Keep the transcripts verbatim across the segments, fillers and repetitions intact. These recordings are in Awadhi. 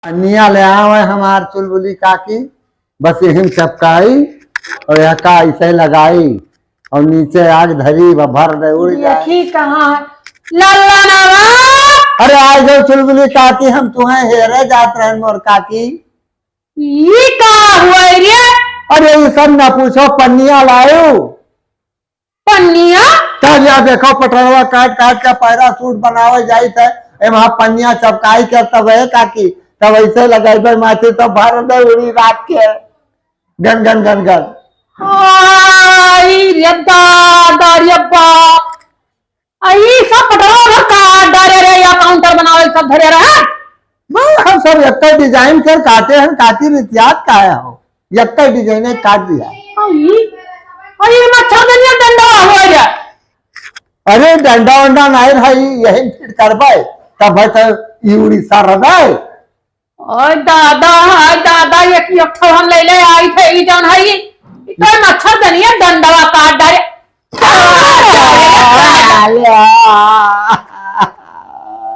पन्निया ले आवे हमार चुलबुली काकी, बस यही चपकाई और यहका ऐसे लगाई और नीचे आग धरी, ब-, भर दे, उड़ जाए। देखी कहाँ है लल्ला नावा। अरे, आ जाओ चुलबुली काकी, हम तुम्हें हेरे जात रहन मोर काकी। ई का हुआ रे? अरे, ये सब ना पूछो, पन्निया लायो। पन्निया? तब या देखो, पटरवा काट काट के पैराशूट बनावे जाइत है, एमा पन्निया चपकाई के तब है काकी, तब ऐसे लगैबे माथे, तब भर दे उड़ी रात के, गन गन गन गन। आई रे दादा रे बाप, आ ई सब पटरवा भर काट डारे रे, या काउंटर बनावे सब धरे रहे। बस, हम सब एक डिजाइन कर काटे हैं, काकी रे, याद का है हो? यक्का डिजाइन काट दिया। अई, अई मच्छरदनिया डंडा हो गया। अरे डंडा वंडा नहीं भाई, यही फिट करबे, तब है तो ई उड़ी सार रहे। ओए दादा, हाय दादा, ये की अक्ठो हम ले ले आई थे, ई जौन है ई, ई तो मच्छरदनिया डंडवा काट डारे।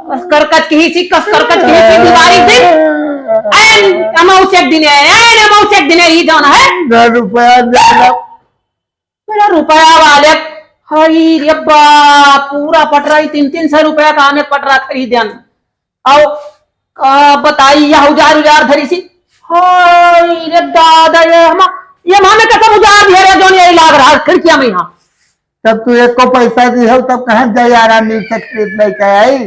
कस करकट की ही सी, कस करकट की ही सी दीवारी दिन। ऐन अमावस्या के दिने, ऐन अमावस्या के दिने ई जौन है। दस रुपया दे दो। मेरा रुपया वाले, हई रे बा, पूरा पटरा ही तीन तीन सौ रुपया का हमें पटरा खरीदन। आओ, का बताई, यह उजार उजार धरी सी। हाय रे दादा, ये हम, ये माने कसम उजार दिया रे, जौन यही लाग रहा खिड़किया में यहाँ। तब तू एक को पैसा दी हो, तब कहाँ जाई आराम मिल सकती इतना ही क्या आई?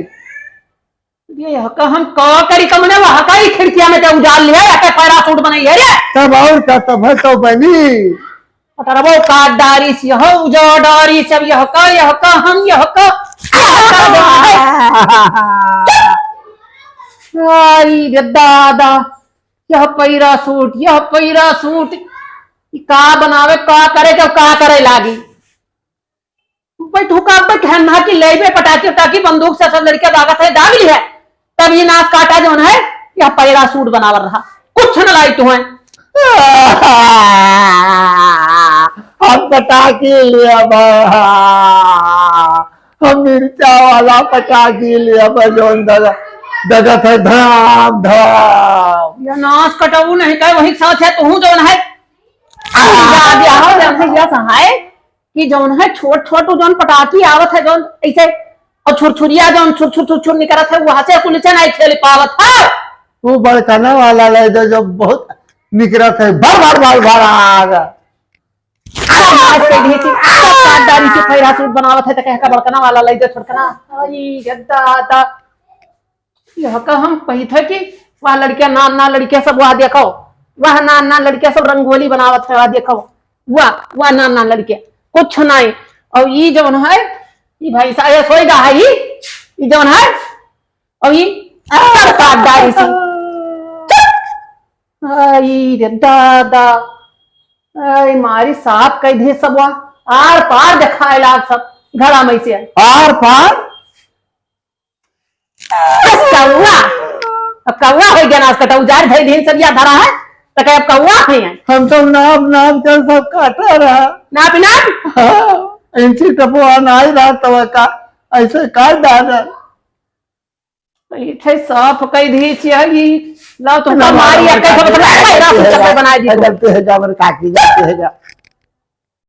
ये हका हम का करी, कमने वह हका ही खिड़किया में ते उजार लिया, या ते पैराशूट बनाई है रे। तब और का, तब है तो बनी। पटरबो काट डारी सी, हो उजाड़ डारी सी, अब यह का, यह का, हम यह का, यह का जो है। आई रे दादा, यह पैराशूट, यह पैराशूट, ई का बनावे, का करे, जब का करे लागी। भाई तू का अब कहना कि लेबे पटाखी उटाखी बंदूक से सब लड़के भागत है, दाग ली है। तब ये नाक काटा जौन है, यह पैराशूट बनावर रहा, कुछ न लाई तू है। हम पटाखी लिया बा, हम मिर्चा वाला पटाखी लिया बा, जौन दगा-, दगत है धाम धाम। यह नाक कटाऊ नहीं कहे, वही साथ है, तू जौन है। आ, यह हो, जौन है, यह सहाय कि जौन है छोट छोट जौन पटाखी आवत है, जौन ऐसे और छुरछुरिया जौन छुर छुर छुर छुर निकलत है, वहाँ से कुल से नहीं खेल पावत है। वो बड़कना वाला ले दे, जो बहुत निकलत है, भर भर भर भर आग। आज के ढीची, आज काट डाली से पैराशूट बनावत है, तो कह का बड़कना वाला ले दे, छोटकना। आई रे दादा। यह का हम कही थे कि वह लड़किया, नान नान लड़किया सब वह देखो, वह नान नान लड़किया सब रंगोली बनावत है, वह देखो, वह, वह नान नान लड़किया, कुछ नहीं। और ई जौन है, ई भाई सा-, ये सोएगा है, ई, ई जौन है, और ई सब काट डाली सी। चुप! आई रे दादा, आई मारी साफ कह दी सब, वह आर पार दिखाए लाग सब घरा में से। आर पार? बस कौआ। अब कौआ हो गया, नाक कटा उजार धई दिन सब या धरा है, तो कहे अब कौआ है। हम तो नाप नाप कर सब काटा रहा। नाप नाप? हाँ, इंची टपुआ नाई रहा तब का, ऐसे काट डाला। इथे साफ कह दी छिया ई, लाओ तुमका ना, मारी ना, या कह काकी, सब गलती है, गलती है, बना दी। गलती है, जा, मेरे काकी, गलती है, जा।